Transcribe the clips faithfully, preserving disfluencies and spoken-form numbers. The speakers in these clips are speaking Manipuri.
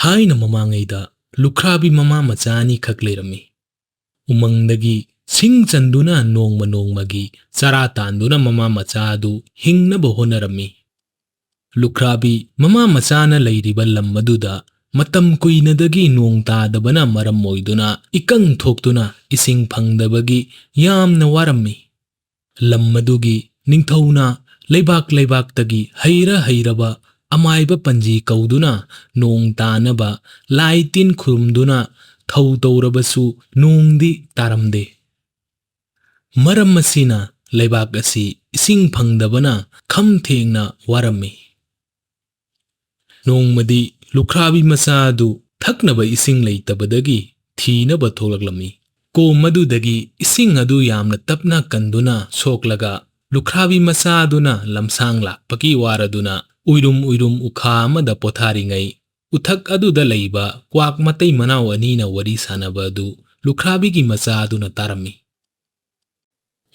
ꯊꯥꯏꯅ ꯃꯃꯥꯡꯉꯩꯗ ꯂꯨꯈ꯭ꯔꯥꯕꯤ ꯃꯃꯥ ꯃꯆꯥ ꯑꯅꯤꯈꯛ ꯂꯩꯔꯝꯃꯤ꯫ ꯎꯃꯪꯗꯒꯤ ꯁꯤꯡ ꯆꯟꯗꯨꯅ ꯅꯣꯡꯃ ꯅꯣꯡꯃꯒꯤ ꯆꯔꯥ ꯇꯥꯟꯗꯨꯅ ꯃꯃꯥ ꯃꯆꯥ ꯑꯗꯨ ꯍꯤꯡꯅꯕ ꯍꯣꯠꯅꯔꯝꯃꯤ꯫ ꯂꯨꯈ꯭ꯔꯥꯕꯤ ꯃꯃꯥ ꯃꯆꯥꯅ ꯂꯩꯔꯤꯕ ꯂꯝ ꯑꯗꯨꯗ ꯃꯇꯝ ꯀꯨꯏꯅꯗꯒꯤ ꯅꯣꯡ ꯇꯥꯗꯕꯅ ꯃꯔꯝ ꯑꯣꯏꯗꯨꯅ ꯏꯀꯪ ꯊꯣꯛꯇꯨꯅ ꯏꯁꯤꯡ ꯐꯪꯗꯕꯒꯤ ꯌꯥꯝꯅ ꯋꯥꯔꯝꯃꯤ꯫ ꯂꯝ ꯑꯗꯨꯒꯤ ꯅꯤꯡꯊꯧꯅ ꯂꯩꯕꯥꯛ ꯂꯩꯕꯥꯛꯇꯒꯤ ꯍꯩꯔ ꯍꯩꯔꯕ ꯑꯃꯥꯏꯕ ꯄꯟꯖꯤ ꯀꯧꯗꯨꯅ ꯅꯣꯡ ꯇꯥꯅꯕ ꯂꯥꯏ ꯇꯤꯟ ꯈꯨꯔꯨꯝꯗꯨꯅ ꯊꯧ ꯇꯧꯔꯕꯁꯨ ꯅꯣꯡꯗꯤ ꯇꯥꯔꯝꯗꯦ꯫ ꯃꯔꯝ ꯑꯁꯤꯅ ꯂꯩꯕꯥꯛ ꯑꯁꯤ ꯏꯁꯤꯡ ꯐꯪꯗꯕꯅ ꯈꯝ ꯊꯦꯡꯅ ꯋꯥꯔꯝꯃꯤ꯫ ꯅꯣꯡꯃꯗꯤ ꯂꯨꯈ꯭ꯔꯥꯕꯤ ꯃꯆꯥ ꯑꯗꯨ ꯊꯛꯅꯕ ꯏꯁꯤꯡ ꯂꯩꯇꯕꯗꯒꯤ ꯊꯤꯅꯕ ꯊꯣꯛꯂꯛꯂꯝꯃꯤ꯫ ꯀꯣꯝ ꯑꯗꯨꯗꯒꯤ ꯏꯁꯤꯡ ꯑꯗꯨ ꯌꯥꯝꯅ ꯇꯞꯅ ꯀꯟꯗꯨꯅ ꯁꯣꯛꯂꯒ ꯂꯨꯈ꯭ꯔꯥꯕꯤ ꯃꯆꯥ ꯑꯗꯨꯅ ꯂꯝꯁꯥꯡ ꯂꯥꯛꯄꯒꯤ ꯋꯥꯔꯗꯨꯅ ꯎꯏꯔꯨꯝ ꯎꯏꯔꯨꯝ ꯎꯈꯥ ꯑꯃꯗ ꯄꯣꯊꯥꯔꯤꯉꯩ ꯎꯊꯛ ꯑꯗꯨꯗ ꯂꯩꯕ ꯀ꯭ꯋꯥꯛ ꯃꯇꯩ ꯃꯅꯥꯎ ꯑꯅꯤꯅ ꯋꯥꯔꯤ ꯁꯥꯟꯅꯕ ꯑꯗꯨ ꯂꯨꯈ꯭ꯔꯥꯕꯤꯒꯤ ꯃꯆꯥ ꯑꯗꯨꯅ ꯇꯥꯔꯝꯃꯤ꯫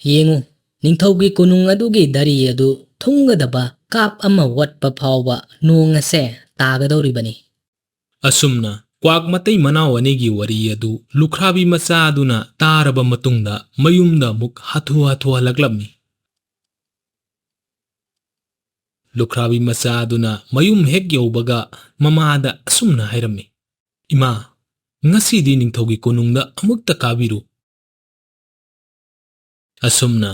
"ꯌꯦꯡꯉꯨ, ꯅꯤꯡꯊꯧꯒꯤ ꯀꯣꯅꯨꯡ ꯑꯗꯨꯒꯤ ꯗꯔꯤ ꯑꯗꯨ ꯊꯨꯝꯒꯗꯕ ꯀꯥꯞ ꯑꯃ ꯋꯥꯠꯄ ꯐꯥꯎꯕ ꯅꯣꯡ ꯑꯁꯦ ꯇꯥꯒꯗꯧꯔꯤꯕꯅꯤ"꯫ ꯑꯁꯨꯝꯅ ꯀ꯭ꯋꯥꯛ ꯃꯇꯩ ꯃꯅꯥꯎ ꯑꯅꯤꯒꯤ ꯋꯥꯔꯤ ꯑꯗꯨ ꯂꯨꯈ꯭ꯔꯥꯕꯤ ꯃꯆꯥ ꯑꯗꯨꯅ ꯇꯥꯔꯕ ꯃꯇꯨꯡꯗ ꯃꯌꯨꯝꯗ ꯑꯃꯨꯛ ꯍꯥꯊꯨ ꯍꯥꯊꯨ ꯍꯜꯂꯛꯂꯝꯃꯤ꯫ ꯂꯨꯈ꯭ꯔꯥꯕꯤ ꯃꯆꯥ ꯑꯗꯨꯅ ꯃꯌꯨꯝ ꯍꯦꯛ ꯌꯧꯕꯒ ꯃꯃꯥꯗ ꯑꯁꯨꯝꯅ ꯍꯥꯏꯔꯝꯃꯤ, "ꯏꯃꯥ, ꯉꯁꯤꯗꯤ ꯅꯤꯡꯊꯧꯒꯤ ꯀꯣꯅꯨꯡꯗ ꯑꯃꯨꯛꯇ ꯀꯥꯕꯤꯔꯨ"꯫ ꯑꯁꯨꯝꯅ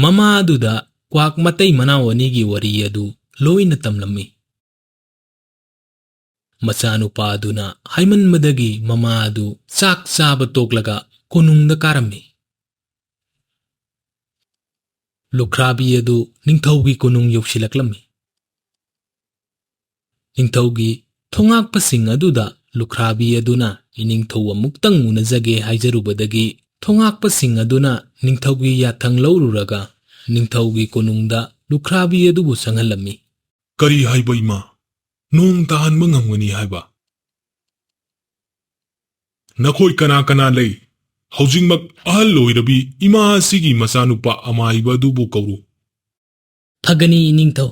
ꯃꯃꯥ ꯑꯗꯨꯗ ꯀ꯭ꯋꯥꯛ ꯃꯇꯩ ꯃꯅꯥꯎ ꯑꯅꯤꯒꯤ ꯋꯥꯔꯤ ꯑꯗꯨ ꯂꯣꯏꯅ ꯇꯝꯂꯝꯃꯤ꯫ ꯃꯆꯥꯅꯨꯄꯥ ꯑꯗꯨꯅ ꯍꯥꯏꯃꯟꯕꯗꯒꯤ ꯃꯃꯥ ꯑꯗꯨ ꯆꯥꯛ ꯆꯥꯕ ꯇꯣꯛꯂꯒ ꯀꯣꯅꯨꯡꯗ ꯀꯥꯔꯝꯃꯤ꯫ ꯂꯨꯈ꯭ꯔꯥꯕꯤ ꯑꯗꯨ ꯅꯤꯡꯊꯧꯒꯤ ꯀꯣꯅꯨꯡ ꯌꯧꯁꯤꯜꯂꯛꯂꯝꯃꯤ꯫ ꯅꯤꯡꯊꯧꯒꯤ ꯊꯣꯉꯥꯛꯄꯁꯤꯡ ꯑꯗꯨꯗ ꯂꯨꯈ꯭ꯔꯥꯕꯤ ꯑꯗꯨꯅ ꯏꯅꯤꯡꯊꯧ ꯑꯃꯨꯛꯇꯪ ꯎꯅꯖꯒꯦ ꯍꯥꯏꯖꯔꯨꯕꯗꯒꯤ ꯊꯣꯉꯥꯛꯄꯁꯤꯡ ꯑꯗꯨꯅ ꯅꯤꯡꯊꯧꯒꯤ ꯌꯥꯊꯪ ꯂꯧꯔꯨꯔꯒ ꯅꯤꯡꯊꯧꯒꯤ ꯀꯣꯅꯨꯡꯗ ꯂꯨꯈ꯭ꯔꯥꯕꯤ ꯑꯗꯨꯕꯨ ꯆꯪꯍꯜꯂꯝꯃꯤ꯫ "ꯀꯔꯤ ꯍꯥꯏꯕ ꯏꯃꯥ? ꯅꯣꯡ ꯇꯥꯍꯟꯕ ꯉꯝꯒꯅꯤ ꯍꯥꯏꯕ? ꯅꯈꯣꯏ ꯀꯅꯥ ꯀꯅꯥ ꯂꯩ? ꯍꯧꯖꯤꯛꯃꯛ ꯑꯍꯜ ꯑꯣꯏꯔꯕꯤ ꯏꯃꯥ ꯑꯁꯤꯒꯤ ꯃꯆꯥꯅꯨꯄꯥ ꯑꯃꯥꯏꯕ ꯑꯗꯨꯕꯨ ꯀꯧꯔꯨ"꯫ "ꯐꯒꯅꯤ ꯏꯅꯤꯡꯊꯧ,